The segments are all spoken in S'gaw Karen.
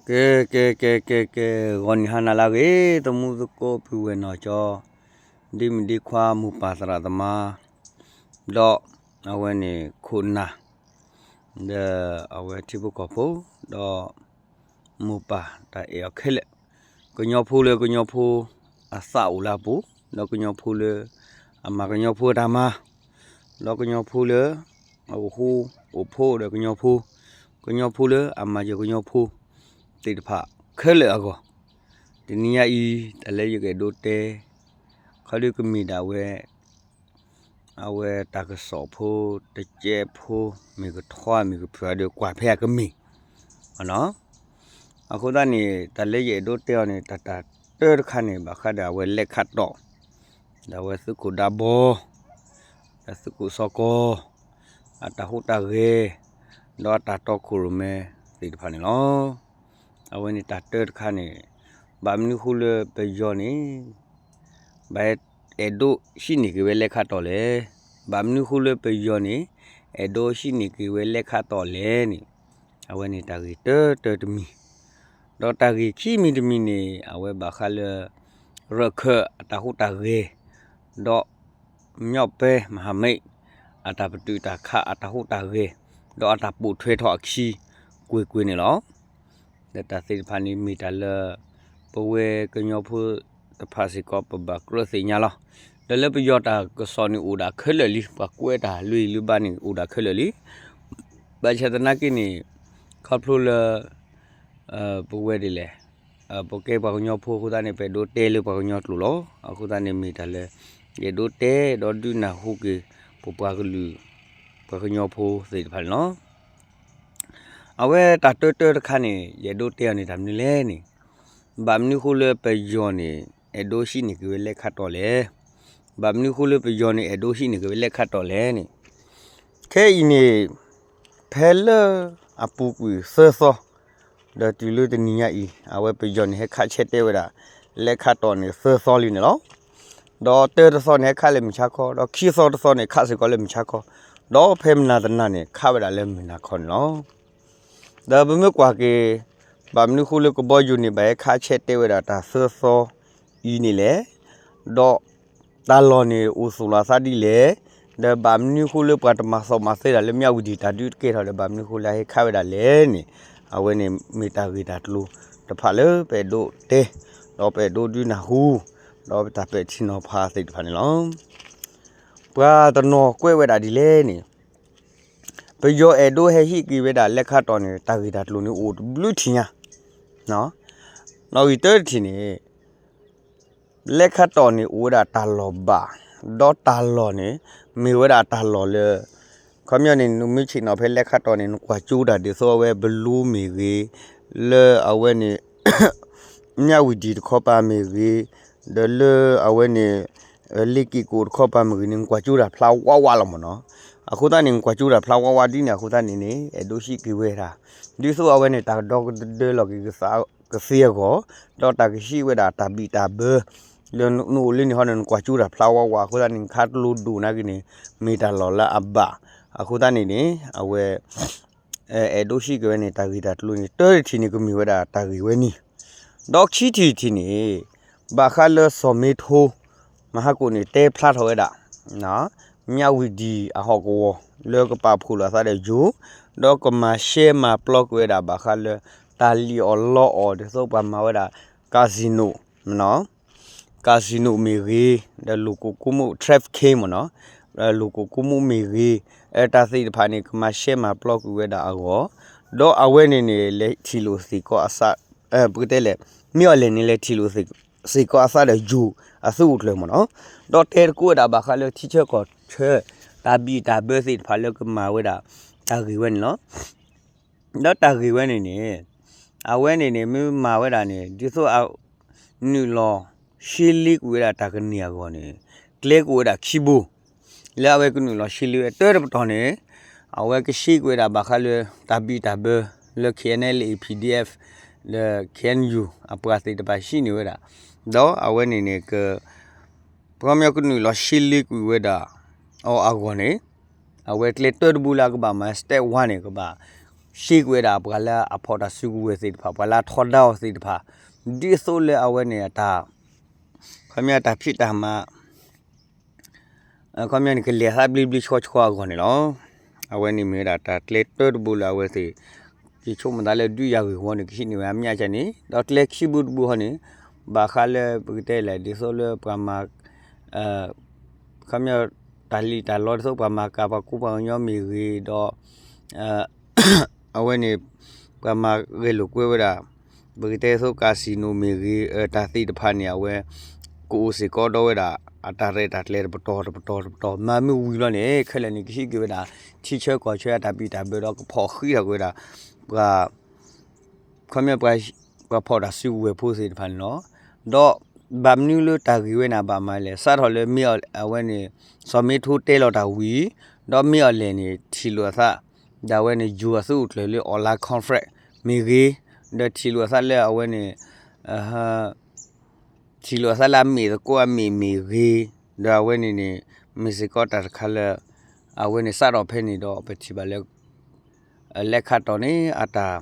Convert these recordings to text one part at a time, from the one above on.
ကဲ ကဲ ကဲ ကဲ ကဲ ဂီၤနံၤဟါနၤလၢအဂ့ၤ သမူသကိးပုၢ်ဝဲၢ်နီၢ်ကၠီ ဒ့မုၣ်ဒ့ခွါမိၢ်ပၢ်သရၣ်သမါ ဒီးအဝဲန့ၣ်ခိၣ်နၢ် ဒီးအဝဲထံဖိကီၢ်ဖိ ဒီးမိၢ်ပၢ်တၢ်အဲၣ်အီၤခဲလၢာ် ကညီဖိလၢကညီဖိအသးအိၣ်လၢအပူၤ ဒီးကညီဖိလၢအမၤကညီဖိအတၢ်မၤ ဒီးကညီဖိလၢ အအိၣ်ဃူအိၣ်ဖိးဒီးကညီဖိ ကညီဖိလၢအမၤစၢၤကညီဖိသ့ၣ်တဖၣ်ခဲလၢာ်အဂီၢ် တနံၤညါအံၤ တၢ်လၢယကအဲၣ်ဒိးတဲ ခီဒုကမ့ၢ်ဒၣ်ဝဲ အဝဲတၢ်ကစီၣ်ဖိ တကဲဖိ မ့ၢ်ကထွါမ့ၢ်ကဖုးဒီးကွၢ်ဖဲအကမ့ၢ် အဃိသတးန့ၣ် တၢ်လၢယအဲၣ်ဒိးတဲအီၤန့ၣ် တၢ်တၢ်တၢတခါန့ၣ် ဘၣ်ဃးဒီးအဝဲလဲခါတီၢ် ဒီးအဝဲသုးခိၣ်ဒးဘီ ဒီးသုးခိၣ်စီၤကီၤ အတၢ်ဟူးတၢ်ဂဲၤ ဒီးအတၢ်တီခိၣ်ရိၣ်မဲသ့ၣ်တဖၣ်န့ၣ်လီၤ. အဝဲန့ၣ်တၢ်တၢတခါန့ၣ် ဘၣ်မနုၤဃိလၢပယီၤန့ၣ် ဘၣ်အဲၣ်ဒိးဟံးန့ၢ်က့ၤဝဲလဲခါတီၢ်လဲၣ်. ဘၣ်မနုၤဃိလၢပယီၤန့ၣ် အဲၣ်ဒိးဟံးန့ၢ်က့ၤဝဲလဲခါတီၢ်လဲၣ်န့ၣ် အဝဲန့ၣ်တၢ်ဂ့ၢ်တၢတၢတမံၤ ဒီးတၢ်ဂ့ၢ်ခံမံၤတမံၤန့ၣ် အဝဲဘၣ်ဃးလၢ ရခၢၣ်အတၢ်ဟူးတၢ်ဂဲၤ ဒီး မညီပဲမဟာမိတ် အတၢ်ပတုာ်တၢ်ခးအတၢ်ဟူးတၢ်ဂဲၤ ဒီးအတၢ်ပိာ်ထွဲထီၣ်အခံ ကွ့ၢ်ကွ့ၢ်န့ၣ်လီၤ. ဒီးတၢ်သ့ၣ်တဖၣ်န့ၣ်မ့ၢ်တၢ်လၢ ပဝဲကညီဖိတဖၣ်စ့ၢ်ကီး ပဘၣ်ကြၢးသ့ၣ်ညါလီၤ. ဒီးလၢပယီၤတၢ်ကစီၣ်န့ၣ်အိၣ်ဒၣ်ခဲလၢာ်လံ ပှၤကွဲးတၢ်လွံၢ်လုၢ်ဘၣ်န့ၣ်အိၣ်ဒၣ်ခဲလၢာ်လံ. ဘၣ်ဆၣ်သနာ်က့န့ၣ် ခီဖျိလၢ ပဝဲဒ်လဲၣ် ပကဲပှၤကညီဖိအဃိသတးန့ၣ် ပအဲၣ်ဒိးတဲလၢပှၤကညီကျိာ်လီၤ. အဃိသတးန့ၣ်မ့ၢ်တၢ်လၢ ယအဲၣ်ဒိးတဲဒီးဒုးနၢ်ဟူက့ၤ ပပှၤကလုာ် ပှၤကညီဖိသ့ၣ်တဖၣ်န့ၣ်လီၤ. အဝဲတၢ်တၢတၢတခါန့ၣ် ယအဲၣ်ဒိးတဲအီၤန့ၣ်တၢ်မနုၤလဲၣ်န့ၣ် ဘၣ်မနုၤဃိလၢပယီၤန့ၣ် အဲၣ်ဒိးဟံးန့ၢ်က့ၤဝဲလဲခါတီၢ်လဲၣ်. ဘၣ်မနုၤဃိလၢပယီၤန့ၣ် အဲၣ်ဒိးဟံးန့ၢ်က့ၤဝဲလဲခါတီၢ်လဲၣ်န့ၣ် ခဲအံၤန့ၣ် ဖဲလၢအပူၤကွံာ်သၢသီ ဒီးတုၤလၢတနံၤညါအံၤ အဝဲပယီၤန့ၣ်ဟဲခးဆဲးတဲဝဲဒၣ် လဲခါတီၢ်န့ၣ်သၢသီလံန့ၣ်လီၤ. ဒီးတၢတသီန့ၣ်ဟဲခးလၢမုၢ်ဆါခီ ဒီးခံသီတသီန့ၣ်ခးစ့ၢ်ကီးလၢမုၢ်ဆါခီ ဒီးဖဲမနၤတနၤန့ၣ် ခးဝဲဒၣ်လၢမုၢ်နၤခီန့ၣ်လီၤ. ဒီးပမ့ၢ်ကွၢ်က့ၤ ဘၣ်မနုၤဃိလၢကဘီယူၤန့ၣ် ဘၣ်ဟဲခးဆဲးတဲဝဲဒၣ်တၢ်သၢသီအံၤန့ၣ်လဲၣ်. ဒီးတၢ်လီၢ်န့ၣ်အိၣ်သူၣ်လီၤအသးဒ်လဲၣ်. ဒီးဘၣ်မနုၤဃိလၢပှၤတမၤသီၣ်မၤသဲဒၣ်လၢမၠးဝံၤဒံးတၢ်ဒုးတကဲထီၣ်ဒီး ဘၣ်မနုၤဃိလၢအဟဲခးဝဲဒၣ်လဲၣ်န့ၣ် အဝဲန့ၣ်မ့ၢ်တၢ်ဂ့ၢ်တၢ်ကျိၤတဖၣ်လၢပအဲၣ်ဒိးတဲ ဒီးပအဲၣ်ဒိးဒုးနၢ်ဟူ ဒီးပတၢ်ပဲာ်ထံနီၤဖးသ့ၣ်တဖၣ်န့ၣ်လီၤ. ပှၤတနီၤကွဲးဝဲဒၣ်ဒ်လဲၣ်န့ၣ် ပယီၤအဲၣ်ဒိးဟဲဟံးက့ၤဝဲဒၣ်လဲခါတီၢ်န့ၣ် တၢ်ဂ့ၢ်တၢ်ကျိၤန့ၣ်အိၣ်တဘျုးထံၣ်ညါ နီၣ်ဂံၢ်တၢတထံၣ်န့ၣ် လဲခါတီၢ်န့ၣ်အိၣ်ဝဲဒၣ်တၢ်လီၢ်ဘၣ် ဒီးတၢ်လီၢ်န့ၣ် မ့ၢ်ဝဲဒၣ်တၢ်လီၢ်လၢ ခီပညီန့ၣ် နမ့ၢ်ဆ့ၣ်နီၤဖဲလဲခါတီၢ်န့ၣ် နကွၢ်ကၠိတၢ်ဒ်သိးအဝဲဘလူးမ့ၢ်ဂ့ၤ လၢအဝဲန့ၣ် မၠးဝံၤဒံးတခီပၤမ့ၢ်ဂ့ၤ ဒီးလၢအဝဲန့ၣ် လ့က့ၣ်ကိၣ်တခီပၤမ့ၢ်ဂ့ၤန့ၣ် နကွၢ်ကၠိတၢ်ဖျါဝါဝါလီၤမ့ၢ်နီၤ. အဃိသတးန့ၣ် နကွၢ်ကၠိတၢ်ဖျါဝါဝါဒ်န့ၣ် အဃိသတးန့ၣ်န့ၣ် အဲၣ်ဒိးဟံးက့ၤဝဲဒၣ် ဒ်သိးအဝဲန့ၣ် တၢ်ကဒီကဒၢလီၤက့ၤကသ့အဂီၢ် ဒီးတၢ်ကဟံးဝဲဒၣ်တၢ်ဘံၣ်တၢ်ဘၢ လၢနအိၣ်လၢန့ၣ်ဟီန့ၣ် နကွၢ်ကၠိတၢ်ဖျါဝါဝါ အဃိသတးန့ၣ် နခးကျိဒိၣ်နာ်က့န့ၣ် မ့ၢ်တၢ်လီၢ်လၢအဘၣ် အဃိသတးန့ၣ်န့ၣ် အဝဲ အဲၣ်ဒိးဟံးက့ၤဝဲန့ၣ် တၢ်ဂ့ၢ်တၢ်ကျိၤန့ၣ် တၢတထံၣ်န့ၣ် ကမ့ၢ်ဝဲဒၣ်တၢ်ဂ့ၢ်ဝဲန့ၣ် ဒီးခံထံၣ်တထံၣ်န့ၣ် ဘၣ်ဃးလၢစီၤမ့ထိ မဟါကိၣ်န့ၣ် တဲဖျါထီၣ်ဝဲဒၣ် မၠးဝံၤဒံးအဟီၣ်ကဝီၤ လၢကပာ်ဖှိၣ်လိာ်အသးဒီးယိၤ ဒီးကမၤရှဲမၤပျီကွံာ်ဝဲဒၣ် ဘၣ်ဃးလၢ တၢ်လံၣ်အီၣ်လီအီၣ် ဒ်သိးပှၤမၤဝဲဒၣ် casino မ့ၢ်နီၤ casino မ့ၢ်ဂ့ၤ ဒီးလူၤကိာ်ကိးမုၣ် trafficking မ့ၢ်နီၤ လူၤကိာ်ကိးမုၣ်မ့ၢ်ဂ့ၤ တၢ်သ့ၣ်တဖၣ်န့ၣ် ကမၤရှဲမၤပျီကွံာ်ဝဲဒၣ်အဂီၢ် ဒီးအဝဲန့ၣ်န့ၣ် လဲၤထံၣ်လိာ်သ့ၣ်ကီးအသး ပကတဲလဲၣ် မ့ၢ်အီၤလဲၣ်န့ၣ် လဲၤထံၣ်လိာ်သ့ၣ်ကီးအသးဒီးယိၤ အသုအိၣ်ကျၢၤမ့ၢ်နီၤ ဒီးတဲတကိးဝဲဒၣ်ဘၣ်ဃးလၢထံဆၢကီၢ်ဆၢ တၢ်ဘံၣ်တၢ်ဘၢသ့ၣ်တဖၣ်လၢကမၤဝဲဒၣ် တၢ်ဂ့ၢ်ဝဲန့ၣ်လီၤ. ဒီးတၢ်ဂ့ၢ်ဝဲန့ၣ်န့ၣ် အဝဲန့ၣ်န့ၣ် မ့ၢ်မၤဝဲဒၣ်န့ၣ် ဒ်သိးအ နုာ်လီၤရှဲလ့ကွံာ်ဝဲဒၣ်တၢ်ကန့ၢ်အဂီၢ်န့ၣ် ကျဲကအိၣ်ဝဲဒၣ်ခံဘိ လၢအဝဲကနုာ်လီၤရှဲလ့ဝဲ တၢတပတီၢ်န့ၣ် အဝဲကရှဲကွံာ်ဝဲဒၣ်ဘၣ်ဃးလၢ တၢ်ဘံၣ်တၢ်ဘၢ လၢ K N L A P D F လၢ K N U အပှၤသ့ၣ်တဖၣ်ဟံးန့ၢ်ဝဲဒၣ် ဒီးအဝဲန့ၣ်န့ၣ်က ပှၤကညီကနုာ်လီၤရှဲလ့ကွံာ်ဝဲဒၣ်အီၤအဂီၢ်န့ၣ် အဝဲကျဲတၢတဘိလၢအကဘၣ်မၤ step one န့ၣ် ကဘၣ် ရှဲကွံာ်ဝဲဒၣ်ပှၤလၢအဖီၣ်တၢ်စုကဝဲၤသ့ၣ်တဖၣ် ပှၤလၢအထီဒါအီၤသ့ၣ်တဖၣ် ဒ်သိးလၢအဝဲန့ၣ်အတၢ် ခီပညီတၢ်ဖံးတၢ်မၤ ခီပညီန့ၣ် ကလဲၤသးဘျ့ဘျ့ဆှီဆှီအဂီၢ်န့ၣ်လီၤ. အဝဲန့ၣ်မ့ၢ်ဝဲဒၣ်တၢ်ကျဲတၢတဘိလၢအဝဲသ့ၣ် ယဆိကမိၣ်သးလၢဒုးယၤဂ့ၢ်ဝီန့ၣ် ကဟံးန့ၢ်ဝဲအမျးကၢန့ၣ် ဒီးကျဲခံဘိတဘိဟီန့ၣ် ဘၣ်ဃးလၢပကတဲလဲၣ် ဒ်သိးလၢပှၤမၤ ခီပညီ တၢ်လံၣ်တၢ်လီဒ်သိးပှၤမၤကၤပှၤကူပှၤကညီမ့ၢ်ဂ့ၤ ဒီး အဝဲန့ၣ် ပှၤမၤဂဲၤလိာ်ကွဲဝဲဒၣ် ပကတဲသိး casino မ့ၢ်ဂ့ၤ တၢ်သ့ၣ်တဖၣ်န့ၣ် အဝဲ ကအိၣ်စ့ၢ်ကီးဒီးဝဲဒၣ် အတၢ်ရဲၣ်တၢ်ကျဲၤတပတီၢ်တပတီၢ်တပတီၢ် မၤမ့ၢ်ဝံၤလီၤန့ၣ် ခဲလၢာ်န့ၣ် ကဟံးက့ၤဝဲဒၣ် ထံဆၢကီၢ်ဆၢအတၢ်ဘံၣ်တၢ်ဘၢဒီးကဖီၣ်ဃံးထီၣ်က့ၤဝဲဒၣ် ပှၤ ခီပညီ ပှၤဖီၣ်တၢ်စုကဝဲၤဖိသ့ၣ်တဖၣ်န့ၣ်လီၤ. ဒီးဘၣ်မနုၤလၢတၢ်ဂ့ၢ်ဝဲန့ၣ် အဘၣ်မၤလဲၣ် စးထီၣ်လၢမ့ၢ်အီၤ အဝဲန့ၣ် စီၤမ့ထိတဲလီၤတၢ်ဝံၤ ဒီးမ့ၢ်အီၤလဲၣ်န့ၣ် ထံၣ်လိာ်အသး ဒၣ်ဝဲန့ၣ် ယိၤအသုးအိၣ်ကျၢၤလၢ online conference မ့ၢ်ဂ့ၤ ဒီးထံၣ်လိာ်အသးလၢအဝဲန့ၣ် ထံၣ်လိာ်အသးလၢအမ့ၢ်သကိးအမ့ၢ်မ့ၢ်ဂ့ၤ ဒီးအဝဲန့ၣ်န့ၣ် မ့ၢ်စ့ၢ်ကီးတၢ်တခါလၢ အဝဲန့ၣ်စးထီၣ်ဖဲန့ၣ်ဒီး ပထံၣ်ဘၣ်လၢ လဲၤခးတီၢ်န့ၣ် အတၢ်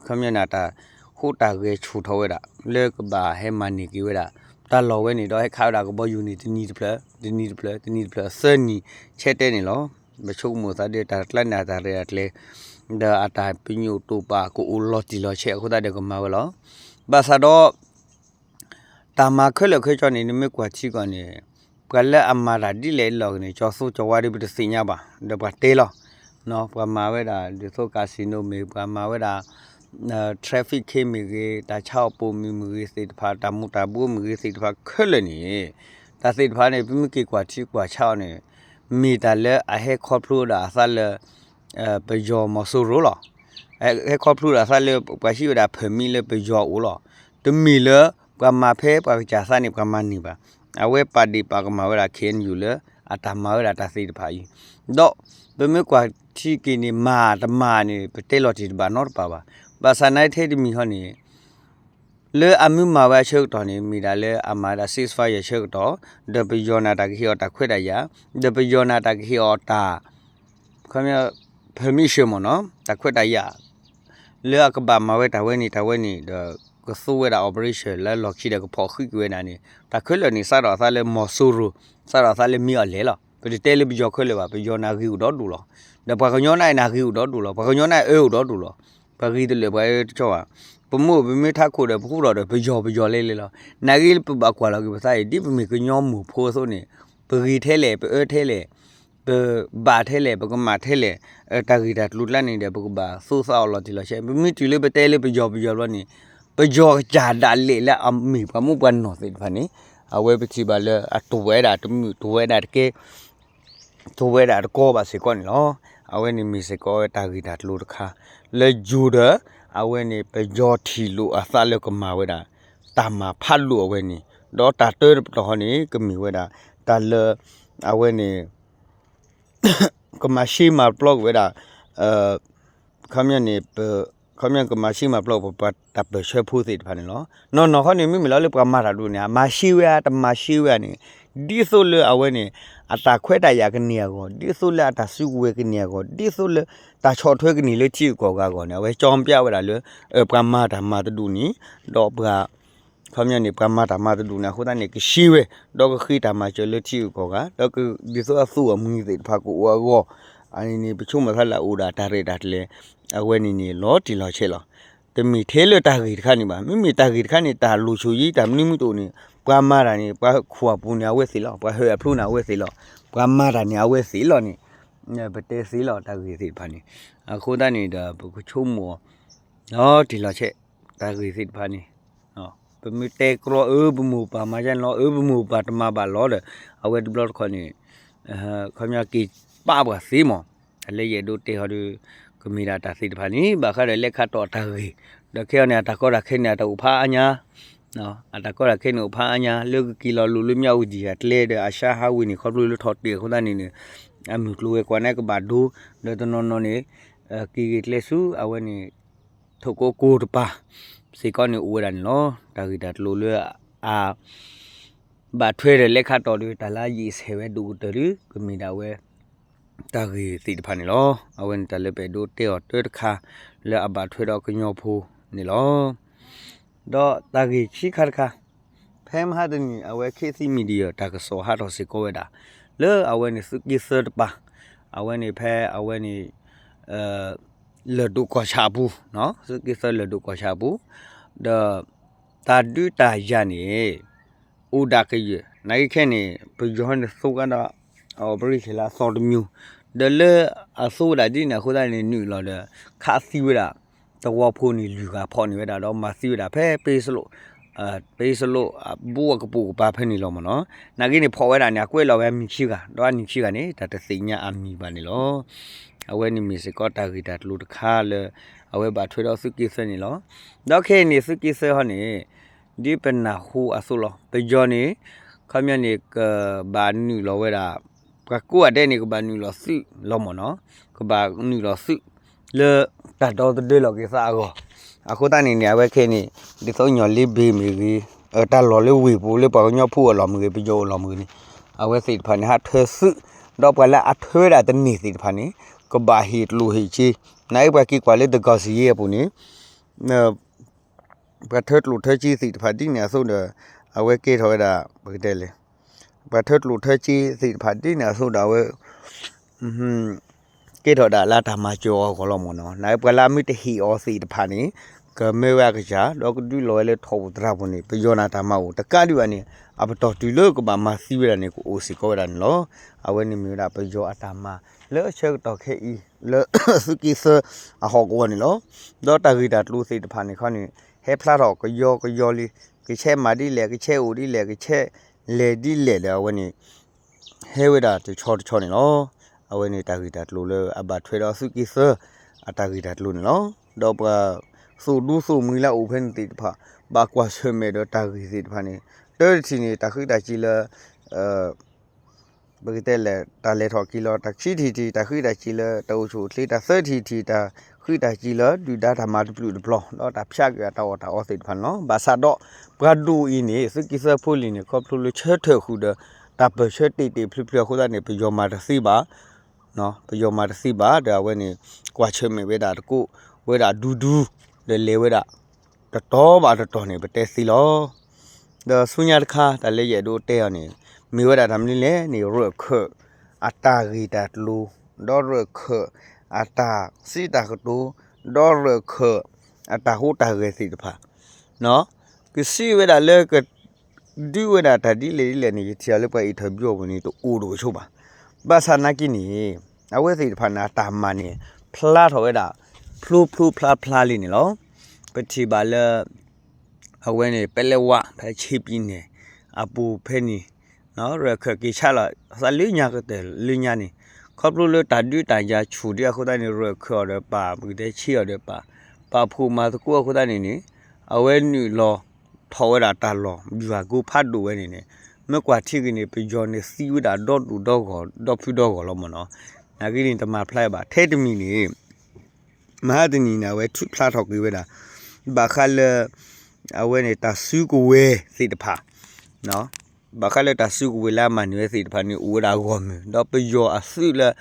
ခီပညီန့ၣ် အတၢ်ဟူးတၢ်ဂဲၤဆူၣ်ထီၣ်ဝဲဒၣ် လၢကဘၣ်ဟဲမၤန့ၢ်က့ၤဝဲဒၣ် တၢ်လီၢ်ဝဲန့ၣ်ဒီး ဟဲခးဝဲဒၣ်ကဘီယူၤန့ၣ် တနံၤတဖျၢၣ် တနံၤတဖျၢၣ် တနံၤတဖျၢၣ် သၢနံၣ် ဆဲတဲန့ၣ်လီၤ. ပဆိကမိၣ်သးဒီးတၢ်ကျါန့ၣ် အတၢ်ရဲၣ်တၢ်ကျဲၤ ဒီးအတၢ်ပညိၣ်တိာ်ပာ်ကအိၣ်လီၤတံၢ်လီၤဆဲးအဃိသတးဒီးကမၤဝဲလီၤ. ဘၣ်ဆၣ်ဒီး တၢ်မၤခဲလၢာ်ခဲဆ့န့ၣ် နမ့ၢ်ကွၢ်ထံကီၢ်န့ၣ် ပှၤလၢအမၤတၢ်ဒ်လဲၣ်အလီၢ်န့ၣ် ကၠီၤသူကၠီၤဝါဒီးပတသ့ၣ်ညါဘၣ် ဒီးပှၤတဲလီၤ. ပှၤမၤဝဲဒၣ် ဒ်သိး casino မ့ၢ် ပှၤမၤဝဲဒၣ် trafficking မ့ၢ်ဂ့ၤ တၢ်ဆါအီၣ်ပိာ်မုၣ်မ့ၢ်ဂ့ၤသ့ၣ်တဖၣ် တၢ်မူၤတၢ်ဘှီမ့ၢ်ဂ့ၤသ့ၣ်တဖၣ်ခဲလၢာ်န့ၣ် တၢ်သ့ၣ်တဖၣ်န့ၣ် ပမ့ၢ်က့ၤကွၢ်ထံကွၢ်ဆးအီၤန့ၣ် မ့ၢ်တၢ်လၢအဟဲခီဖျိဒၣ်အသးလၢ ပယီၤမီၤစိရိၤလီၤ. ဟဲခီဖျိဒၣ်အသးလၢပှၤဟံးဝဲဒၣ် permit လၢပယီၤအအိၣ်လီၤ. တမ့ၢ်လၢ ပှၤမၤဖဲပှၤကစၢ်သးန့ၣ် ပှၤမၤန့ၢ်ဘၣ်. အဝဲပာ်ဒ့ၣ်ပာ်ကမၣ်ဝဲဒၣ် KNU လၢ အတၢ်မၤဝဲဒၣ်တၢ်သ့ၣ်တဖၣ်အံၤ, ဒီးပမ့ၢ်ကွၢ်ထံက့ၤန့ၣ် မၤတမၤန့ၣ် ပတဲလီၤတံၢ်တဘၣ်နီတပၤဘၣ်. ဘၣ်ဆၣ်နာ်ထဲတမံၤဟီန့ၣ် လၢအမ့ၢ်မၤဝဲအဆၢကတီၢ်န့ၣ် မ့ၢ်ဒၣ်လၢအမၤဝဲဒၣ် ceasefire ဆၢကတီၢ်, ဒီးပယီၤန့ၣ်တၢ်ကဟ့ၣ်အီၤတၢ်ခွဲးတၢ်ယာ်, ဒီးပယီၤန့ၣ်တၢ်ကဟ့ၣ်အီၤတၢ် ခီပညီ permission မ့ၢ်နီၤ တၢ်ခွဲးတၢ်ယာ် လၢအကဘၣ်မၤဝဲတၢ်ဝဲန့ၣ် တၢ်ဝဲန့ၣ်ဒီး ကသူဝဲဒၣ် operation လၢလီၢ်ခံဒီးကဖီၣ်ဃံးက့ၤဝဲဒၣ်န့ၣ် တၢ်ခဲလၢာ်န့ၣ် စးထီၣ်အသးလၢမီၤစိရိၤ, စးထီၣ်အသးလၢမ့ၢ်အီၤလဲၣ်လီၤ. ပတတဲလၢပယီၤခဲလၢာ်ဘၣ်, ပယီၤန့ၣ်အဂ့ၤအိၣ်ဒီဒူၣ်လီၤ. ဒီးပှၤကညီန့ၣ်အဂ့ၤအိၣ်ဒီဒူၣ်လီၤ, ပှၤကညီန့ၣ်အအၢအိၣ်ဒီဒူၣ်လီၤ. ပှၤဂ့ၤတလၢာ်ပှၤအၢတဆီဘၣ်. ပမ့ၢ်အိၣ်ပမ့ၢ်ထးခိၣ်ဒီး ပဃူထီၣ်ဒီး ပယီၤပယီၤလဲၣ်လဲၣ်လီၤ. နာ်ဂ့ၤလၢပဘၣ်ကွၢ်လီၤက့ၤပသးအံၤ ဒ်ပမ့ၢ်ကညီမိၢ်ဖိအသိးန့ၣ် ပဂ့ၤထဲလဲၣ်, ပအၢထဲလဲၣ်, ပဘၣ်ထဲလဲၣ်, ပကမၣ်ထဲလဲၣ်, တၢ်ဂ့ၢ်တၢ်ကျိၤကျါန့ၣ်ဒီး ပကဘၣ်သူသးအီၤလီၤတံၢ်လီၤဆဲး. ပမ့ၢ်တုၤလၢပတဲလၢပယီၤပယီၤဘျီန့ၣ် ပယီၤကစၢ်ဒၣ်လဲာ်လၢအမ့ၢ်ပှၤမူပှၤနီၢ်သ့ၣ်တဖၣ်န့ၣ် အဝဲပထံၣ်ဘၣ်လၢအတိၢ်ဝဲဒၣ်တမုာ် တိၢ်ဝဲဒၣ်တကဲ တိၢ်ဝဲဒၣ်တကီဘၣ်စ့ၢ်ကီးန့ၣ်လီၤ. အဝဲန့ၣ်မ့ၢ်စ့ၢ်ကီးဝဲတၢ်ဂ့ၢ်တၢ်ကျိၤတခါ လၢယိၤဒီး အဝဲန့ၣ်ပယီၤထံၣ်လိာ်အသးလၢကမၤဝဲဒၣ် တၢ်မၤဖးဒိၣ်အဝဲန့ၣ် ဒီးတၢ်တၢတပတီၢ်ဃီန့ၣ် ကမ့ၢ်ဝဲဒၣ် တၢ်လၢ အဝဲန့ၣ် ကမၤရှဲမၤပျီက့ၤဝဲဒၣ် ခီပညီန့ၣ် ခီပညီကမၤရှဲမၤပျီပှၤတၢ်ပၢၢ်ဆၢဖိသ့ၣ်တဖၣ်န့ၣ်လီၤ. နီၢ်နီၢ်ဃီန့ၣ် မ့မ့ၢ်လီၤလၢပှၤမၤတၢ်ဒိၣ်န့ၣ် အမၤရှဲဝဲဧါ တမၤရှဲဝဲဧါန့ၣ် ဒ်သိးလၢအဝဲန့ၣ် အတၢ်ခွဲးတၢ်ယာ်ကန့ၢ်အဂီၢ် ဒ်သိးလၢအတၢ်စုကဝဲၤကန့ၢ်အဂီၢ် ဒ်သိးလၢ တၢ်ဆီၣ်ထွဲကန့ၢ်လၢထံဂုၤကီၢ်ဂၤအဂီၢ်န့ၣ် အဝဲကၠီပျၢ်ဝဲဒၣ်လၢ ပှၤမၤတၢ်မၤတဒူၣ်န့ၣ် ဒီးပှၤ ခီပညီန့ၣ် ပှၤမၤတၢ်မၤတဒူၣ်န့ၣ် အဃိသတးန့ၣ် ကရှဲဝဲ ဒီးကဃ့တၢ်မၤစၢၤလၢထံဂုၤကီၢ်ဂၤ ဒီးဒ်သိးအသူၣ်အမံၤသ့ၣ်တဖၣ်ကအိၣ်အဂီၢ် အန့ၣ်န့ၣ် ပဆိကမိၣ်သးလၢအအိၣ်ဒၣ်တၢ်ရဲၣ်တၢ်ကျဲၤ အဝဲန့ၣ်န့ၣ် လီၤတံၢ်လီၤဆဲးလီၤ. တမ့ၢ်ထဲလၢတၢ်ဂ့ၢ်တခါန့ၣ်ဘၣ်. မ့မ့ၢ်တၢ်ဂ့ၢ်တခါန့ၣ် တၢ်လိၣ်ဆိၣ်ယံၤ တၢ်မနုၤမနုၤတအိၣ်န့ၣ် ပှၤမၤတၢ်န့ၣ် ပှၤခူၣ်အပူၤန့ၣ် အဝဲသ့ၣ်လီၤ. ပှၤဟၢၣ်အဖျိန့ၣ် အဝဲသ့ၣ်လီၤ. ပှၤမၤတၢ်န့ၣ် အဝဲသ့ၣ်လီၤန့ၣ် ပတဲသ့လီၤ တၢ်ဂ့ၢ်သ့ၣ်တဖၣ်န့ၣ် အဃိသတးန့ၣ်ဒီး ပကဆိကမိၣ် လီၤတံၢ်လီၤဆဲး တၢ်ဂ့ၢ်သ့ၣ်တဖၣ်န့ၣ် ပမ့ၢ်တဲကြီအၢ ပမိၢ်ပၢ်မၤယါန့ၣ်လီၤ အၢ ပမိၢ်ပၢ်တမၤဘၣ်လီၤဒီး အဝဲတဘျီတခီၣ်န့ၣ် ခီပညီက့ၤပာ်ပှၤသ့မး အလၢယအဲၣ်ဒိးတဲဟီဒီး ကမ့ၢ်ဒၣ်တၢ်သ့ၣ်တဖၣ်န့ၣ် ဘၣ်ဃးဒီးလဲၤခးတီၢ်တၢ်ဂ့ၢ် ဒီးခဲအံၤန့ၣ် အတၢ်ကီတၢ်ခဲန့ၣ် အတၢ်အိၣ်ဖးအါညါ အတၢ်ကီတၢ်ခဲန့ၣ်အိၣ်ဖးအါညါ လၢကက့ၤလီၤလိာ်လၢမၠၣ်ဝတံၣ်အကျဲဒီး အရှါဟးဝ့ၢ်န့ၣ် ခီဖျိလၢထီၣ်တ့ၢ်အဃိသတးန့ၣ်န့ၣ် အမုၢ်ကျိၤဝဲၤကွာ်န့ၣ်ကဘၣ်ဒိ ဒီးတနီၤနီၤန့ၣ် က့ၤဂ့ၤကျဲဆူအဝဲန့ၣ် ထိၣ်ကိကိတပၤ စ့ၢ်ကီးန့ၣ်အိၣ်ဝဲဒၣ်န့ၣ်လီၤ. တၢ်ဂ့ၢ်တၢ်ကျိၤလၢအ ဘၣ်ထွဲဒီးလဲၤခးတီၢ်ဒီး တၢ်လၢယံာ်ဆဲးဝဲဒိၣ်ကတၢၢ်ဒီး ကမ့ၢ်ဒၣ်ဝဲ တၢ်ဂ့ၢ်သ့ၣ်တဖၣ်န့ၣ်လီၤ. အဝဲန့ၣ်တၢ်လၢပအဲၣ်ဒိးတဲအီၤတၢတခါ လၢအဘၣ်ထွဲဒီးကညီဖိန့ၣ်လီၤ. ဒီးတၢ်ဂ့ၢ်ခံခါတခါ, ဖဲမဟါတနံၤ အဝဲ ခေတ်သစ် Media တၢ်ကစီၣ်ဟးထီၣ်စ့ၢ်ကီးဝဲဒၣ် လၢအဝဲန့ၣ်သုးက့သၢတပၤ, အဝဲန့ၣ်ဖဲအဝဲန့ၣ် လၢၢ်ဒိၣ်ကီၢ်ဆၣ်အပူၤ, သုးက့သၢလၢၢ်ဒိၣ်ကီၢ်ဆၣ်အပူၤ, ဒီးတၢ်ဒုးတၢ်ယၤန့ၣ် အိၣ်ဒၣ်ကယၢၢ်, နာ်က့ခဲန့ၣ် ပယီၤန့ၣ်သိကဒီး operationလၢအသီတမံၤ, ဒီးလၢအသိဝဲဒၣ်ဒ်န့ၣ်အဃိသတးန့ၣ် နုာ်လီၤဒီး ခးသံဝဲဒၣ် သဝီဖိန့ၣ် လွံၢ်ဂၤ ဖီၣ်န့ၢ်ဝဲဒၣ်ဒီးမၤသံဝဲဒၣ်ဖဲ ပ့စလိၣ်, ပ့စလိၣ်အဘူၣ်အကပိာ်ကပၤဖဲန့ၣ်လီၤမ့ၢ်နီၤ. နာ်က့န့ၣ် ဖီၣ်ဝဲဒၣ်န့ၣ် အကွဲးလီၤဝဲအမံၤခံဂၤ, ဒီးအနံၤခံဂၤန့ၣ် တၢ်တသ့ၣ်ညါအမံၤဘၣ်န့ၣ်လီၤ. အဝဲန့ၣ်မ့ၢ်စ့ၢ်ကီးတၢ်ဂ့ၢ်တၢ်ကျိၤတခါလၢ အဝဲဘၣ်ထွဲဒီးသုးက့သၢန့ၣ်လီၤ. ဒီးခဲအံၤန့ၣ် သုးက့သၢဟီန့ၣ် ဒ်ပနၢ်ဟူအသိးလီၤ. ပယီၤန့ၣ် ခီပညီန့ၣ် ကဘၣ်နုာ်လီၤဝဲဒၣ် ပှၤကိးဂၤဒဲးန့ၣ် ကဘၣ်နုာ်လီၤသုးလီၤမ့ၢ်နီၤ, ကဘၣ်နုာ်လီၤသုး လၢတၢ်ဒီသဒၢလီၤက့ၤသးအဂီၢ်, အဃိသတးန့ၣ်န့ၣ် အဝဲခဲအံၤန့ၣ် ဒ်သိးညီၣ်လ့ဘ့ၣ်မ့ၢ်ဂ့ၤ, တၢ်လီၢ်လၢဝ့ၢ်ပူၤလၢပှၤကညီဖိအလီၢ်မ့ၢ်ဂ့ၤ, ပယီၤအလီၢ်မ့ၢ်ဂ့ၤန့ၣ် အဝဲသ့ၣ်တဖၣ်န့ၣ် ဟးထၢသုး, ဒီးပှၤလၢအထၢဝဲဒၣ်တန့ၢ်သ့ၣ်တဖၣ်န့ၣ် ကဘၣ်ဟ့ၣ်ကျိၣ်ဟ့ၣ်စ့, နာ်က့ပှၤက့ၤကွၢ်လၢ တကီၢ်စံယ့အပူၤန့ၣ် ပှၤထၢကျိၣ်ထၢစ့သ့ၣ်တဖၣ်ဒ်န့ၣ်အသိးဒီး အဝဲကဲထီၣ်ဝဲဒၣ် ပကတဲလဲၣ်, ပှၤထၢကျိၣ်ထၢစ့သ့ၣ်တဖၣ်ဒ်န့ၣ်အသိးဒီး အဝဲ ကဲထီၣ်ဒၣ်လၢတၢ်မၤစၢၤအီၤအဂီၢ်လီၤမ့ၢ်နီၤ. နာ်က့ပှၤလၢအမ့ၢ်တဟ့ၣ်အီၤသ့ၣ်တဖၣ်န့ၣ် ကမၢဝဲအကစၢ် ဒီးကဒုးလီၤဝဲလၢထိၣ်ပူၤသရၣ်ပူၤန့ၣ် ပယီၤန့ၣ်တၢ်မၤအိၣ်တကးဒံးဘၣ်န့ၣ် အပတီၢ်တုၤလၢကဘၣ်မၤသံဝဲဒၣ်န့ၣ် ကအိၣ်စ့ၢ်ကီးဝဲဒၣ်န့ၣ်လီၤ. အဝဲန့ၣ်မ့ၢ်ဝဲဒၣ်ပယီၤအတၢ်မၤ လၢအဆၢကတီၢ်ခဲအံၤ လၢသုးက့သၢအဟီၣ်ကဝီၤန့ၣ်လီၤ. ဒီးတၢ်ဂ့ၢ်တၢ်ကျိၤသ့ၣ်တဖၣ်န့ၣ်ခီန့ၣ် ဟဲဖျါထီၣ်ကယီကယီလံ, ကဆဲးမၤဒ်လဲၣ်, ကဆဲးအိၣ်ဒ်လဲၣ်, ကဆဲးလဲၤဒ်လဲၣ်ဒီး အဝဲန့ၣ် ဟဲဝဲဒၣ်တဆီတဆီန့ၣ်လီၤ. အဝဲန့ၣ်တၢ်ဂ့ၢ်တၢ်ကျိၤလၢအဘၣ်ထွဲဒီးသုးက့သၢအတၢ်ဂ့ၢ်တၢ်ကျိၤန့ၣ်လီၤ. ဒီးပှၤသိၣ်ဒူသိၣ်မှံၤလၢအအိၣ်ဖဲန့ၣ်သ့ၣ်တဖၣ် ဘၣ်ကွၢ်ဆၢၣ်မဲာ်ဒီးတၢ်ဂ့ၢ်သ့ၣ်တဖၣ်န့ၣ် တၢတထံၣ်န့ၣ် တၢ်ဃံးတၢ်စ့ၤလၢ ပကတဲလဲၣ် တၢ်လဲၤထီၣ်က့ၤလီၤ, တၢ်ခံထံၣ်ထံၣ် တၢ်ဃံးတၢ်စ့ၤလၢတၢ်အိၣ်ဆူၣ်အိၣ်ချ့, တၢ်သၢထံၣ်ထံၣ် တၢ်ဃံးတၢ်စ့ၤလၢ ဒုၣ်ဒါတၢ်မၤတပျုာ်တပျီၤ ဒီးတၢ်ဖျါက့ၤအတၢ်အီၣ်တၢ်အီသ့ၣ်တဖၣ်န့ၣ်လီၤ. ဘၣ်ဆၣ်ဒီး ပှၤဒိၣ်အံၤန့ၣ် သုးက့သၢဖိလံၤန့ၣ် ခီဖျိလၢဆၢထၢၣ်ဃုာ်ဒီး တၢ်ပၢၢ်ဆၢတ့ၢ်တ့ၢ်ဖျုးဖျုးအဃိသတးန့ၣ် ပယီၤမၤတသ့ဘၣ် ပယီၤမၤတသ့ဘၣ်ဒီး အဝဲန့ၣ် ကွၢ်ဆၢၣ်မဲာ်ဝဲဒၣ်တကိးဝဲဒၣ်ဒူဒူ ဒီးလဲၤဝဲဒၣ် တတီၤဘၣ်တတီၤန့ၣ် ပတဲသ့လီၤ. ဒီးဆူညါတခါ တၢ်လၢယအဲၣ်ဒိးတဲအီၤန့ၣ် မ့ၢ်ဝဲဒၣ်တၢ်မနုၤလဲၣ်န့ၣ် ရၢၢ်ခၢၣ်အတၢ်ဂ့ၢ်တၢ်ကျိၤ, ဒီးရၢၢ်ခၢၣ်အတၢ်စံးတၢ်ကတိၤ, ဒီးရၢၢ်ခၢၣ်အတၢ်ဟူးတၢ်ဂဲၤသ့ၣ်တဖၣ် ကစံးဝဲဒၣ်လၢက ဒုးဝဲဒၣ်တၢ်ဒ်လဲၣ်ဒ်လဲၣ်န့ၣ် ယထံၣ်အီၤလၢပှၤ interview အပူၤန့ၣ် တအိၣ်တကဆိဘၣ်. ဘၣ်ဆၣ်နာ်က့န့ၣ် အဝဲသ့ၣ်တဖၣ်န့ၣ် အတၢ်မၤန့ၣ် ဖျါထီၣ်ဝဲဒၣ် ဖျိဖျိဖျါဖျါလံန့ၣ်လီၤ. ပထံၣ်ဘၣ်လၢ အဝဲန့ၣ် ပဲလဲဝါ ဖဲ ခ့ပံန့ၣ် အပူၤဖဲန့ၣ် ရၢၢ်ခၢၣ်က့ၤဆါလီၤသးလၢညါကတၢၢ်လၢညါန့ၣ် ခီဖျိလၢတၢ်ဒုးတၢ်ယၤဆူၣ်ဒံးအဃိသတးန့ၣ် ရၢၢ်ခၢၣ်အီၤဒီးပၢ် ပကတဲဆ့အီၤဒီးပၢ် ပာ်ဖှိၣ်မၤသကိးအဃိသတးန့ၣ်န့ၣ် အဝဲနုာ်လီၤထီၣ်ဝဲဒၣ်တၢ်လီၢ် ယွၤကိဖးဒိၣ်ဝဲန့ၣ်န့ၣ် မ့ၢ်ကွၢ်ထံဂ့ၤန့ၣ် ပယီၤန့ၣ်သံဝဲဒၣ်ဒီဒူၣ်ဒီဂီၢ် ဒီဖုဒီဂီၢ်လီၤမ့ၢ်နီၤ. နာ်က့န့ၣ် တမၤဖျါဘၣ် ထဲတမံၤန့ၣ် မဟါတနံၤန့ၣ် အဝဲထုးဖျါထီၣ်က့ၤဝဲဒၣ် ဘၣ်ဃးလၢ အဝဲန့ၣ် တၢ်စုကဝဲၤသ့ၣ်တဖၣ် ဘၣ်ဃးလၢတၢ်စုကဝဲၤလၢအမၤန့ၢ်ဝဲသ့ၣ်တဖၣ်န့ၣ် အိၣ်ဝဲဒၣ်ဂီၢ်မုၢ် ဒီးပယီၤအသုးလၢ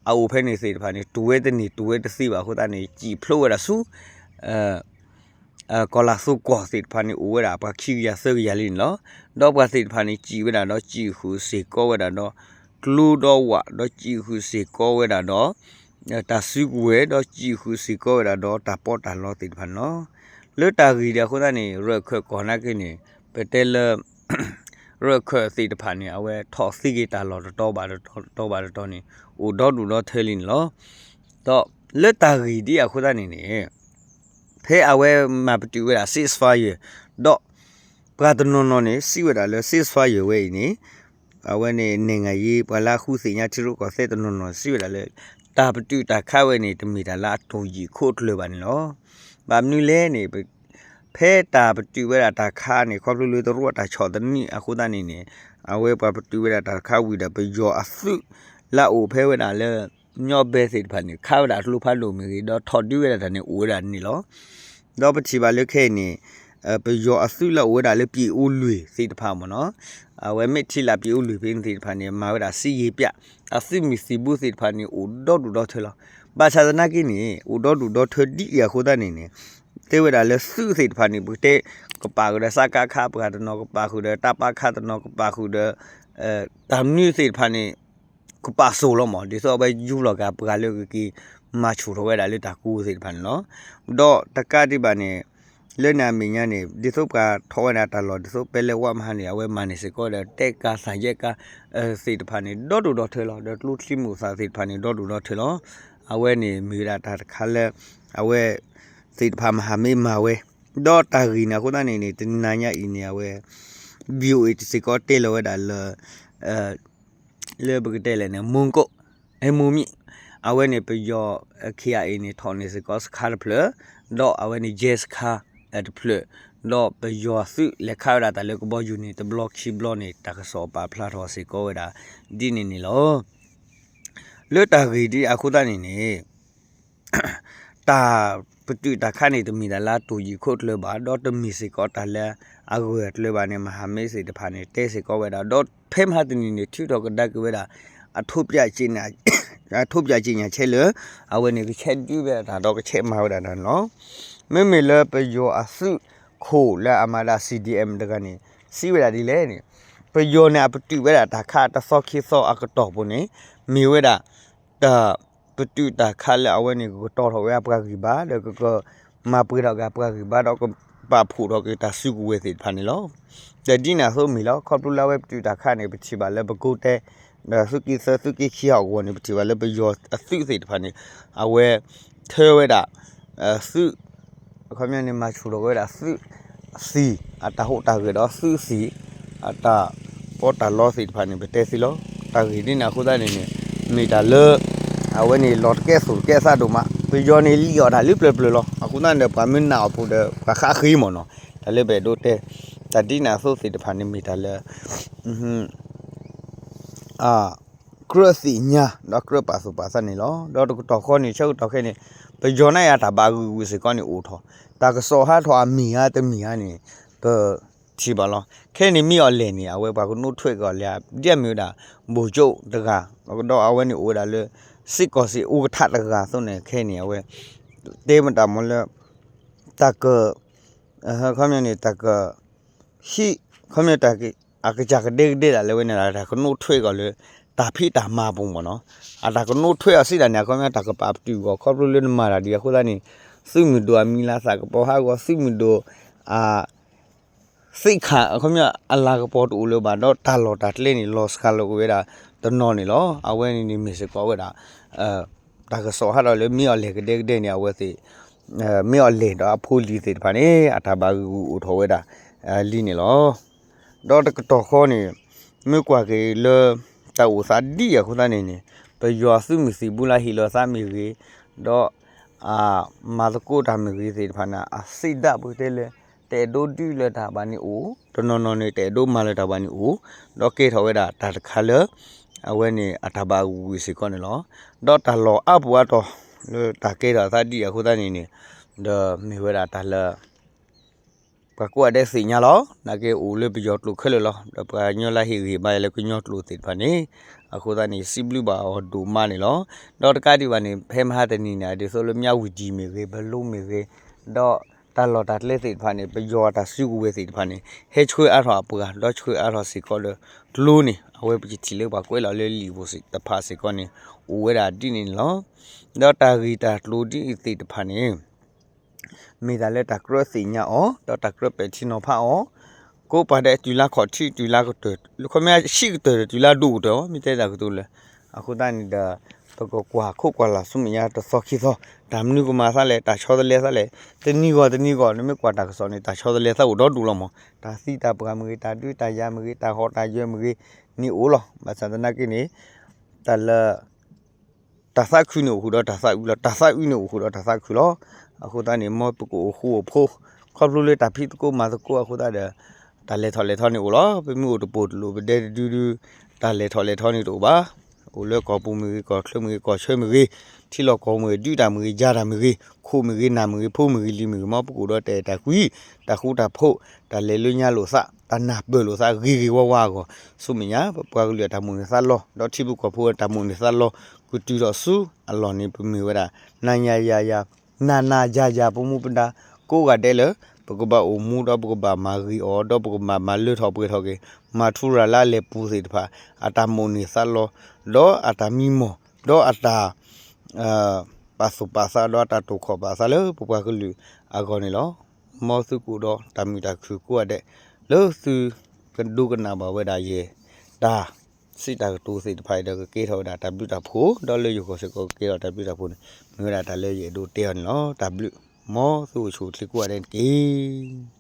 အအိၣ်ဖဲန့ၣ်သ့ၣ်တဖၣ်န့ၣ် တူၢ်ဝဲတန့ၢ် တူၢ်ဝဲတသ့ဘၣ်အဃိသတးန့ၣ် စံၣ်ဖျိးဝဲဒၣ်ဆူ ကီၢ်လၤသူကီၢ်သ့ၣ်တဖၣ်န့ၣ် အိၣ်ဝဲဒၣ်ပှၤခံကယၤသၢကယၤလံန့ၣ်လီၤ. ဒီးပှၤသ့ၣ်တဖၣ်န့ၣ် စံၣ်ဝဲဒၣ်ဒီးစံၣ်ဃုာ်စ့ၢ်ကီးဝဲဒၣ်ဒီး ကျိဒီးဝး ဒီးစံၣ်ဃုာ်စ့ၢ်ကီးဝဲဒၣ်ဒီး တၢ်စုကဝဲၤ ဒီးစံၣ်ဃုာ်စ့ၢ်ကီးဝဲဒၣ်ဒီးတၢ်ပီးတၢ်လီသ့ၣ်တဖၣ်န့ၣ်လီၤ. လၢတၢ်ဂ့ၢ်ဒ်အဃိသတးန့ၣ် ရၢၢ်ခၢၣ်ကီၢ်နာ်က့န့ၣ် ပတဲလၢ ရၢၢ်ခၢၣ်သ့ၣ်တဖၣ်န့ၣ် အဝဲထီၣ်သ့က့ၤတၢ်လီၢ်တတီၤဘၣ်တတီၤ တတီၤဘၣ်တတီၤန့ၣ် အိၣ်ဒီဒူၣ်ဒီထၢလံန့ၣ်လီၤ. ဒီးလၢတၢ်ဂ့ၢ်ဒ်အဃိသတးန့ၣ်န့ၣ် ဖဲအဝဲမၤပတုာ်ဝဲဒၣ် ceasefire ဒီး ပှၤတနီၤနီၤန့ၣ် စံးဝဲဒၣ်လၢ ceasefire ဝဲအံၤန့ၣ် အဝဲန့ၣ် နဲၣ်ငၤယ့ ပှၤလၢအဃုသ့ၣ်ညါထံရူၢ်ကီၢ်သဲးတနီၤနီၤ စံးဝဲဒၣ်လၢ တၢ်ပတုာ်တၢ်ခးဝဲန့ၣ် တမ့ၢ်တၢ်လၢအတိၢ်ယံာ်ခိၣ်ကျၢၤဘၣ်န့ၣ်လီၤ. ဘၣ်မနုၤလဲၣ်န့ၣ် ဖဲတၢ်ပတုာ်ဝဲဒၣ်တၢ်ခးန့ၣ် ခီဖျိလၢတရူးတၢ်ဆီၣ်သနံးအဃိသတးန့ၣ်န့ၣ် အဝဲပှၤပတုာ်ဝဲဒၣ်တၢ်ခးဝံၤဒီး ပယီၤအသုးလၢအအိၣ်ဖဲဝဲဒၣ်လၢ ညီဘဲသ့ၣ်တဖၣ်န့ၣ် ခးဝဲဒၣ်ကျိဖးဒိၣ်မ့ၢ်ဂ့ၤ ဒီးထီၣ်ဒုးဝဲဒၣ်တၢ်န့ၣ်အိၣ်ဝဲဒၣ်န့ၣ်လီၤ. ဒီးပထံၣ်ဘၣ်လၢခဲအံၤန့ၣ် ပယီၤအသုးလၢအအိၣ်ဝဲဒၣ်လၢပျံၤအိၣ်လွံၢ်သ့ၣ်တဖၣ်မ့ၢ်နီၤ, အဝဲမ့ၢ်ထံလၢပျံၤအိၣ်လွံၢ်ဖဲန့ၣ်သ့ၣ်တဖၣ်န့ၣ် မၤဝဲဒၣ်စံယ့ၤပျး အသုးမုၢ်သံၣ်ဘိသ့ၣ်တဖၣ်န့ၣ် အိၣ်ဒီဒူၣ်ဒီထၢလီၤ. ဘၣ်ဆၣ်သနာ်က့န့ၣ် အိၣ်ဒီဒူၣ်ဒီထၢဒ်အံၤအဃိသတးန့ၣ်န့ၣ် တဲဝဲဒၣ်လၢသုးသ့ၣ်တဖၣ်န့ၣ် ပကတဲ ကပာ်ဃုာ်ဒီး စကခ ပှၤတနီၤ ကပာ်ဃုာ်ဒီး တပခ တနီၤ ကပာ်ဃုာ်ဒီး တၢ်မနုၤသ့ၣ်တဖၣ်န့ၣ် ကပာ်စိာ်လီၤမး ဒ်သိးအဝဲယူၢ်လီၤက့ၤပှၤလၢကက့ၤမၤဆူၣ်ထီၣ်ဝဲဒၣ်လၢတၢ်ကိးသ့ၣ်တဖၣ်န့ၣ်လီၤ. ဒီးတကးဒံးဘၣ်န့ၣ် လၢန့ၣ်အမဲာ်ညါန့ၣ် ဒ်သိးပှၤထီၣ်ဝဲဒၣ်တၢ်လီၢ် ဒ်သိးပဲလဲၣ်ဝါမဟါန့ၣ် အဝဲမၤန့ၢ်စ့ၢ်ကီးဒီး တဲကၤသးယဲၢ်ကၤသ့ၣ်တဖၣ်န့ၣ် ဒီဒူၣ်ဒီထၢလီၤ. ဒီးကျိချံမျိာ်သၣ်သ့ၣ်တဖၣ်န့ၣ် ဒီဒူၣ်ဒီထၢလီၤ. အဝဲန့ၣ်မ့ၢ်ဝဲဒၣ်တၢ်တခါလၢ အဝဲ သ့ၣ်တဖၣ်မဟာမိတ်မၤဝဲ ဒီးတၢ်ဂ့ၢ်န့ၣ်အဃိသတးန့ၣ်န့ၣ် တနံၤညါအံၤန့ၣ် အဝဲ VOA တစ့ၢ်ကီးတဲလီၤဝဲဒၣ်လၢ လၢပကတဲလဲၣ်န့ၣ် မူကီၢ် အဲ မိၢ်မံၣ် အဝဲန့ၣ်ပယီၤ KIA န့ၣ် ထီၣ်န့ၢ်စ့ၢ်ကီးစခါတဖျၢၣ် ဒီးအဝဲန့ၣ် ရဲစခန်း တဖျၢၣ် ဒီးပယီၤသုးလဲၤခးဝဲဒၣ်တၢ်လၢကဘီယူၤန့ၣ် တဘျီခံဘျီန့ၣ် တၢ်ကစီၣ်ပာ်ဖျါထီၣ်စ့ၢ်ကီးဝဲဒၣ် ဒ်န့ၣ်န့ၣ်လီၤ. လၢတၢ်ဂ့ၢ်ဒ်အဃိသတးန့ၣ်န့ၣ် တၢ်ပတုာ်တၢ်ခးန့ၣ် တမ့ၢ်တၢ်လၢအတိၢ်ယံာ်ခိၣ်ကျၢၤဘၣ် ဒီးတမ့ၢ်စ့ၢ်ကီးတၢ်လၢအဂၢၢ်အကျၢၤဘၣ်န့ၣ် မဟာမိတ်သ့ၣ်တဖၣ်န့ၣ် တဲစ့ၢ်ကီးဝဲဒၣ် ဒီးဖဲမဟါတနံၤန့ၣ် ထုးထီၣ်ကဒါက့ၤဝဲဒၣ် အထုတ်ပြန်ကြေညာချက်လၢ အဝဲန့ၣ်ကဆဲးဒုးဝဲဒၣ်တၢ်ဒီးကဆဲးမၤဝဲဒၣ်တၢ်န့ၣ်လီၤ. မ့မ့ၢ်လၢပယီၤအသုးခိၣ်လၢအမၤဒၣ် CDM တဂၤန့ၣ် စံးဝဲဒၣ်ဒ်လဲၣ်န့ၣ် ပယီၤန့ၣ် အပတုာ်ဝဲဒၣ်တၢ်ခးတသီခံသီအကတီၢ်ပူၤန့ၣ် မ့ၢ်ဝဲဒၣ် တၢ် ပတုာ်တၢ်ခးလၢအဝဲန့ၣ် ကကတီၤထီၣ်ဝဲအပှၤဂံၢ်ဘါ ဒီးကကမၤပှဲၤထီၣ်က့ၤအပှၤဂံၢ်ဘါ ဒီးကပာ်ဖှိၣ်ထီၣ်က့ၤတၢ်စုကဝဲၤသ့ၣ်တဖၣ်န့ၣ်လီၤ. ဒီးဒ်န့ၣ်အသိးမ့ၢ်လီၤ ခီဖျိလၢအဝဲပတုာ်တၢ်ခးန့ၣ် ပထံၣ်ဘၣ်လၢပကိးတဲ ဒီးသုးက့သၢ သုးက့ခံဟီၣ်ကဝီၤန့ၣ် ပထံၣ်ဘၣ်လၢပယီၤအသုးသ့ၣ်တဖၣ်န့ၣ် အဝဲထၢဝဲဒၣ် သုး အခီပညီန့ၣ် မၤဆူၣ်ထီၣ်က့ၤဝဲဒၣ်သုးသံၣ် အတၢ်ဟူးတၢ်ဂဲၤဒီးသုးသံၣ် အတၢ်ပီးတၢ်လီသ့ၣ်တဖၣ်န့ၣ် ပတဲသ့လီၤ. တၢ်ဂ့ၢ်ဒ်န့ၣ်အဃိသတးန့ၣ်န့ၣ် မ့ၢ်တၢ်လၢ အဝဲန့ၣ် လီၤတကဲသိၣ်တကဲသးဒိၣ်မး ပယီၤန့ၣ်လံၣ်အီၣ်တၢ်လၢပျၢၤပျၢၤလီၤ. အဃိသတးန့ၣ်ဒီး ပှၤမ့ၢ်နာ်အီၤဖိဒီး ပှၤဃးဃ့မ့ၢ်နီၤ တၢ်လၢပအဲၣ်ဒိးတဲ တၢ်ဒ်န့ၣ်အသိးသ့ၣ်တဖၣ်န့ၣ် မ့ၢ်တၢ်လၢ ကြၢးသ့ၣ်ညါ ဒီးကြၢးပာ်သူၣ်ပာ်သးန့ၣ်လီၤ. ဒီးတကတီၢ်ဃီန့ၣ် ဆၢကတီၢ်ခဲအံၤန့ၣ် ပယီၤန့ၣ်အတၢ်ဘၣ်ဂုာ်ဂုာ်စ့ၢ်ကီးန့ၣ်အိၣ်ထီၣ် တၢ်ကစီၣ်ဟးထီၣ်အမ့ၢ်ဧါတမ့ၢ်ဧါန့ၣ် ပထံၣ်ဘၣ်လီၤ. ခဲအံၤန့ၣ် မ့ၢ်အီၤလဲၣ်န့ၣ် အဝဲပှၤကနိးထွဲက့ၤအီၤလၢ ဒ်အမ့ၢ်ဝဲဒၣ် ဗိုလ်ချုပ်တဂၤ ဒီးအဝဲန့ၣ်အိၣ်ဝဲဒၣ်လၢ စ့ၢ်ကီးစ့ၢ်အိၣ်ကထးတဂၤအသိးန့ၣ် ခဲအံၤန့ၣ် အဝဲ တဲမတၤမ့ၢ်လၢ တၢ်က ခီပညီန့ၣ် တၢ်က ဟံး ခီပညီ အကစၢ်ကဒဲကဒဲဒၣ်လၢဝဲန့ၣ် တၢ်ကနိးထွဲက့ၤအီၤလၢ တၢ်ဖံးတၢ်မၤပူၤမ့ၢ်နီၤ. အတၢ်ကနိးထွဲအီၤစံးဒၣ်န့ၣ် အခီပညီ တၢ်ကပာ်ပတုာ်အီၤ ခီဖျိလၢနမၤတၢ်ဒ်အဃိသတးန့ၣ် သုးမုၢ်ဒိၣ်အမံၤလၢသးကပီၤဟးဂီၤ သုးမုၢ်ဒိၣ် အ သ့ၣ်ခၣ် အခီပညီ အလၤကပီၤတအိၣ်လၢၤဘၣ် ဒီးတၢ်လီၢ်တၢ်ကျဲန့ၣ် လီၤစှၤလီၤကွံာ်ဝဲဒၣ်တနီၤန့ၣ်လီၤ. အဝဲန့ၣ်န့ၣ်မ့ၢ်စ့ၢ်ကီးဝဲဒၣ် တၢ်ကစီၣ်ဟးထီၣ်လၢမ့ၢ်အီၤလဲၣ်ကဒဲကဒဲန့ၣ် အဝဲသ့ၣ် မ့ၢ်အီၤလဲၣ်ဒီးအဖိလံၤသ့ၣ်တဖၣ်န့ၣ် အတၢ်ဘၣ်ဂုာ်ဂုာ်အိၣ်ထီၣ်ဝဲဒၣ် လံန့ၣ်လီၤ. ဒီးတကတီၢ်ဃီန့ၣ် မ့ၢ်ကွၢ်က့ၤလၢ တၢ်အိၣ်သးဒ်အံၤအဃိသတးန့ၣ်န့ၣ် ပယီၤသုးမုၢ်သံၣ်ဘိလၢဟ့ၣ်လီၤသးမ့ၢ်ဂ့ၤ ဒီး မၤသကိးတၢ်မ့ၢ်ဂ့ၤသ့ၣ်တဖၣ်န့ၣ် အသံဒၣ်ပကတဲလၢ တအဲၣ်ဒိးဒုးလၢၤတၢ်ဘၣ်န့ၣ်အိၣ်, တနီၤနီၤန့ၣ် တအဲၣ်ဒိးမၤလၢၤတၢ်ဘၣ်န့ၣ်အိၣ်, ဒီးကဲထီၣ်ဝဲဒၣ်တၢ်တခါလၢ အဝဲန့ၣ်အတၢ်ဘၣ်ဂုာ်ဂုာ်စ့ၢ်ကီးန့ၣ်လီၤ. ဒီးတၢ်လီၢ်အါပူၤအါတီၤ လၢတၢ်ကဲထီၣ်အသးဒ်အံၤအဃိသတးန့ၣ်န့ၣ် ဒီးမ့ၢ်ဝဲဒၣ်တၢ်လၢ ပှၤကိးဂၤဒဲးသ့ၣ်ညါလီၤ. နာ်က့အိၣ်လၢပယီၤကျိာ်ခဲလၢာ်လီၤ. ဒီးပှၤကညီလၢဟ့ၣ်ဂံၢ်ဟ့ၣ်ဘါယၤလၢကညီကျိာ်သ့ၣ်တဖၣ်န့ၣ် အဃိသတးန့ၣ် စံးဘျုးဘၣ်အီၤဒိၣ်မးန့ၣ်လီၤ. ဒီးတကးဒံးဘၣ်န့ၣ် ဖဲမဟါတနံၤန့ၣ် ဒ်သိးလၢမၠၣ်ဝတံၣ်မ့ၢ်ဂ့ၤ, ဘလိမ့ၢ်ဂ့ၤ, ဒီးတၢ်လီၢ်တၢ်ကျဲသ့ၣ်တဖၣ်န့ၣ် ပယီၤအတၢ်စုကဝဲၤသ့ၣ်တဖၣ်န့ၣ် ဟဲဆှၢအါထီၣ်အပှၤ ဒီးဆှၢအါထီၣ်စ့ၢ်ကီးဒီးကျိန့ၣ် အဝဲပထံၣ်လၢပှၤကွဲးလီၤလၢလံာ်ပူၤတဖၣ်စ့ၢ်ကီးန့ၣ် အိၣ်ဝဲဒၣ်ဒ်န့ၣ်န့ၣ်လီၤ. ဒီးတၢ်ဂ့ၢ်တၢ်ကျိၤဒ်အံၤသ့ၣ်တဖၣ်န့ၣ် မ့ၢ်တၢ်လၢတၢ်ကြၢးသ့ၣ်ညါအီၤ ဒီးတၢ်ကြၢးပဲာ်ထံနီၤဖးအီၤ, ကိးပှၤဒဲးတုၤလါခီၣ်ထံး တုၤလါကတၢၢ် ခီပညီဆံးကတၢၢ်ဒီးတုၤလါဒိၣ်ကတၢၢ် မ့ၢ်တဲတၢ်ကတိၤလၢ အဃိသတးန့ၣ်ဒီး ပကကွၢ်ခိၣ်ကွၢ်လၢ်ဆူမဲာ်ညါတသီခံသီ တၢ်မနုၤကမၤသးလဲၣ် တၢ်ဆီတလဲသးလဲၣ် တနံၤဂီၢ်တနံၤဂီၢ် နမ့ၢ်ကွၢ်တၢ်ကစီၣ်န့ၣ် တၢ်ဆီတလဲသးအိၣ်ဒီဒူၣ်လီၤမး, တၢ်သံတၢ်ပှၢ်မ့ၢ်ဂ့ၤ တၢ်ဒုးတၢ်ယၤမ့ၢ်ဂ့ၤ တၢ်ဟီၣ်တၢ်ယၢၤမ့ၢ်ဂ့ၤ န့ၣ်အိၣ်လီၤ. ဘၣ်ဆၣ်သနာ်က့န့ၣ် တၢ်လၢ တၢ်သးခုန့ၣ်အိၣ်ဃုာ်ဒီးတၢ်သးအုးလီၤ, တၢ်သးအုးန့ၣ်အိၣ်ဃုာ်ဒီးတၢ်သးခုလီၤ. အဃိသတးန့ၣ် မ်ပကအိၣ်ဃူအိၣ်ဖိး ခီဖျိလၢတၢ်ဖံးသကိးမၤသကိးအဃိသတးဒီး တၢ်လဲၤထီၣ်လဲၤထီန့ၣ်အိၣ်လီၤ. ပမ့ၢ်အိၣ်တပိာ်တလိာ်ပဒဲတဒုဒု တၢ်လဲၤထီၣ်လဲၤထီန့ၣ်တအိၣ်ဘၣ်. အိၣ်လၢကီၢ်ပူၤမ့ၢ်ဂ့ၤ, ကီၢ်ချၢမ့ၢ်ဂ့ၤ, ကီၢ်ဆၢမ့ၢ်ဂ့ၤ, ထံလီၢ်ကီၢ်မ့ၢ်ဂ့ၤ, ဒုးတၢ်မ့ၢ်ဂ့ၤ, ယၤတၢ်မ့ၢ်ဂ့ၤ, ခိၣ်မ့ၢ်ဂ့ၤ, နၢ်မ့ၢ်ဂ့ၤ, ဖိမ့ၢ်ဂ့ၤ, လံၤမ့ၢ်ဂ့ၤ, မ်ပကအိၣ်ဒီးတၢ်အဲၣ်တၢ်ကွံ, တၢ်ဃူတၢ်ဖိး, တၢ်လဲၤလၢညါလိာ်သး, တၢ်နၢ်ပၢၢ်လိာ်သး ဂ့ၤဂ့ၤဝါဝါအဂီၢ်, ဆူမဲာ်ညါ ပပှၤကလုာ်အတၢ်မိၣ်န့ၢ်သးလီ, ဒီးထံဖိကီၢ်ဖိအတၢ်မိၣ်န့ၢ်သးလီ, ကတုၤထီၣ်ဆူအလီၢ်န့ၣ် ပမ့ၢ်ဝဲဒၣ် နၤယၤယၤယၤ, နၤနၤယၤယၤ ပမူပဒါ ကိးဂၤဒဲးလၢ ပကဘၣ်အိၣ်မူဒီးပကဘၣ်မၤဂ့ၤအီၤ ဒီးပကဘၣ်မၤလၢထီၣ်ပှဲၤထီၣ်က့ၤ မၤထူရၤလၢအလဲၤပူၤသ့ၣ်တဖၣ် အတၢ်မိၣ်န့ၢ်သးလီ, ဒီးအတၢ်မံမီၢ်, ဒီးအတၢ် ပာ်သူၣ်ပာ်သး ဒီးအတၢ်တိာ်ခီၣ်ပာ်သးလၢပပှၤကလုာ်အဂီၢ်န့ၣ်လီၤ. မ်သုကအိၣ်ဒီးတၢ်မုာ်တၢ်ခုၣ်ကိးဂၤဒဲး လၢသုကဒိကနၣ်ဘၣ်ဝဲဒၣ်ယဲ တၢ်စံးတၢ်ကတိၤသ့ၣ်တဖၣ်အံၤဒီး ကကဲထီၣ်ဝဲဒၣ်တၢ်ဘျုးတၢ်ဖှိၣ်, ဒီးလၢယဂီၢ်စ့ၢ်ကီးကကဲထီၣ်တၢ်ဘျုးတၢ်ဖှိၣ်န့ၣ် မ့ၢ်ဝဲဒၣ်တၢ်လၢယအဲၣ်ဒိးတဲအီၤန့ၣ်လီၤ. တၢ်ဘျုး, မ်သုအိၣ်ဆူၣ်အိၣ်ချ့ကိးဂၤဒဲးန့ၣ်တက့ၢ်.